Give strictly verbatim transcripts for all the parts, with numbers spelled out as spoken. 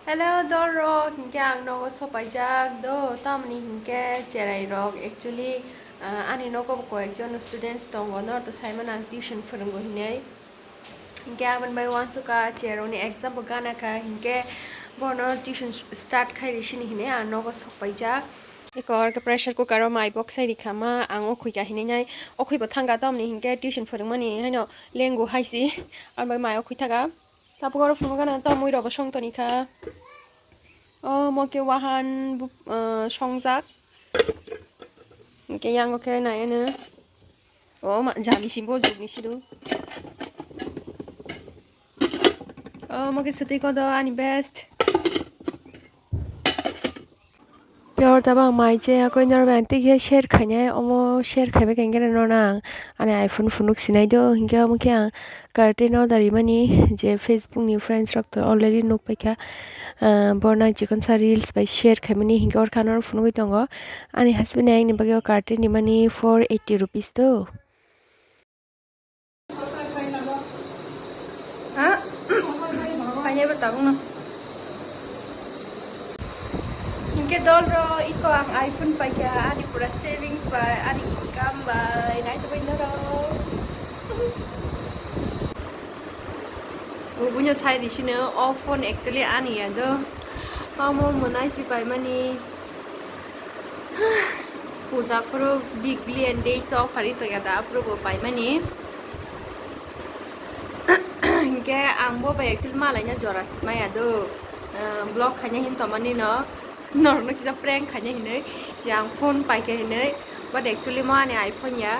Hello, dol rok, hinkhe ang nogo sopaijak do, tamni hinkhe cherai rok, actually, ah, ani nogo bo koyekjon students tongo, norok to saimano ang tuition phwrwngo hinwi. Hinkhe aboni bai uansukha cheroni exam bo gana kha, hinkhe bono tuition start khai ri sini hinwi ang nogo sopaijak. Eko orke pressure cooker o mai boksai rikha ma, ang o khuika hinwi nai, o khuibo thangkha, tamni hinkhe tuition phwrwngmani haino lengo haisi, aboni bai mai o khuithaga. Tabuk oro phunukgana tamwi rokbo songtoni kha. O mo khe wahan bu-, ah, songjak. Hinkhe yango khe nai ano. O ma jani simbo jugni sidu. O mo khe swtwi kodo ani best. Pior tabang mai je akoi norok bai tei khe share khainai, omo share khaibai khe hinkhe norok ang ani iPhone phunuk sinai do, hinkhe omo khe ang curtain order rimani je Facebook ni friends rok to already nuk paikha, ah, borok nang chikonsa reels bai share khaimani hinkhe orkha norok phunugwi tongo. Ani husband ni ayang ni bagwi o curtain rimani four eighty rupees do. Ha? Kaya ba tabung no. Hinkhe dol rok, iko ang iPhone paikha, ani pura savings bai, ani income bai, nai tongwi norok. Buino sai risino, o phone actually ani ya do. Omo mwnai si paimani. Puja phuru big billion days o phari tongya da, aphuru bo paimani. Hinkhe ang bo bai actually malaina jora simaya do, ah, vlog khaina hin tongmani no, norokno kisa prank khaina hinwi, je ang phone paikha hinwi, but actually mo ani iPhone ya,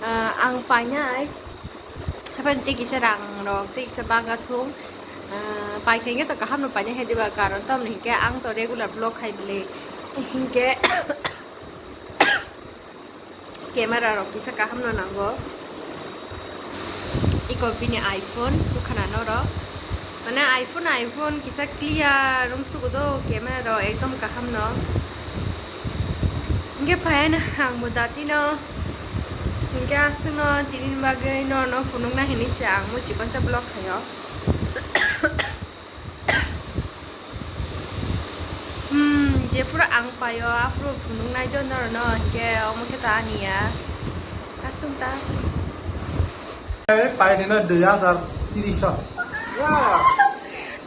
ah, ang painai. Haphai tei kisa rang rok tei kisa baga thung, ah, paikha hinkhe to kaham no paina hai diba, karon tamni hinkhe ang to regular vlog khai bwle, hinkhe camera rok kisa kaham no nango. Iko bini iPhone bukhana norok, mane iPhone, iPhone kisa clear wng sugo do camera rok ekdom kaham no. Hinkhe phaiyano ang bo dati no. Hinkhe aswkno tini bagwi norokno phunukna hinwi se ang bo chikonsa vlog khaio. Hmm, jephuru ang paio, aphuru phunuknai do norokno, hinkhe omo khe ta ani ya. Aswk ta. Painino dui hazar tris o.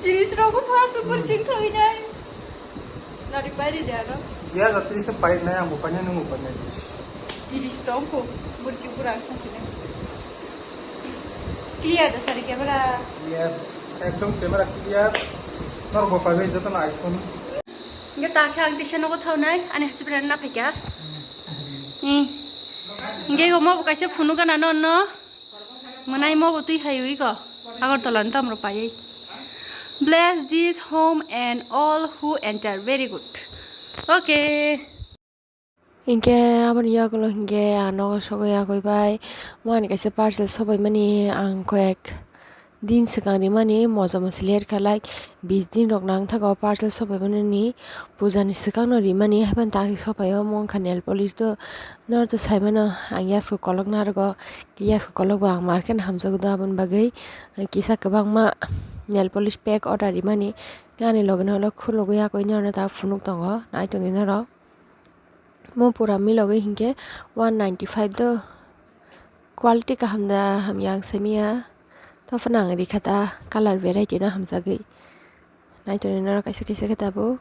Tris rogo pha super ching thoi nai. Nari pairi de aro. Dui hazar tris o painai, ang bo painai, nwng bo painai. Tris tong kho, burchi pura ang thang kine. Clear da sari camera. Yes, ekdom camera clear. Nor bo painai joto na iPhone. Hinkhe ta khe ang tisa nogo thaunai, ani hasiprano na phaikha. Ni. Hinkhe go mo bo kaisa phunukgana no no. Mwnai mo bo twi hai wi ko. Agartala ni tamro paiwi. Bless this home and all who enter. Very good. Okay. Hinkhe aboni yagulo hinkhe ang nogo sogwi yakwi bai. Mo ani kaisa parcel sobaimani ang koyek din swkang rimani moja mosi ler kha, like bis din rok nang thago parcel sobai mani ni puja ni swkang no rimani, haiphano ta khe sobai o mo wngkha nail polish do, norok to sai mano ang yasko kolok narwgo, yasko kolok bo ang market hamjagwi do aboni bagwi kisa kwbangma nail polish pack order rimani, ani loge no hwnwi khulugwi yakwi norok no ta phunuk tongo nai tongdi norok. Mo pura milogwi hinkhe one ninety five do. Quality kaham da hamya ang simiya. Tophano ang rikha ta color variety no hamjagwi. Naitoni norok kaisa kaisa khe tabuk.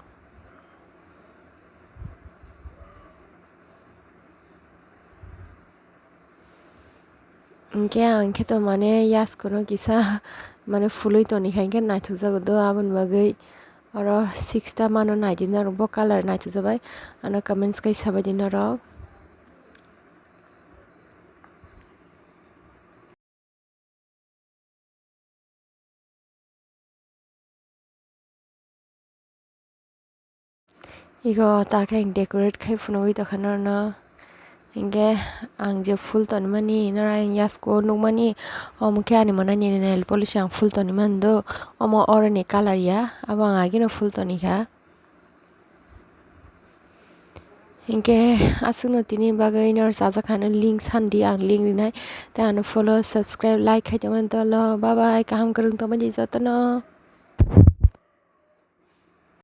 Hinkhe ang khe to mane yasko no kisa mane phulwi toni kha hinkhe naithok jago do aboni bagwi oro six ta mano naidi norok bo color naithok jabai ano comments kai sabaidi norok. Ego ta khe ang decorate khai phunugwi tongkha norokno. Hinkhe ang je phul tonmani, norok ang yasko nukmani, omo khe ani mwnani nail polish ang phul tonwi mano do. Omo oroni colour ya, abo ang agino phul tonikha. Hinkhe aswkno tini bagwi norok chajakha no link sandi, ang link rinai. Tei ano follow, subscribe, like khai tongmani dolo. Bye bye, kaham kwrwng tongmani jotono.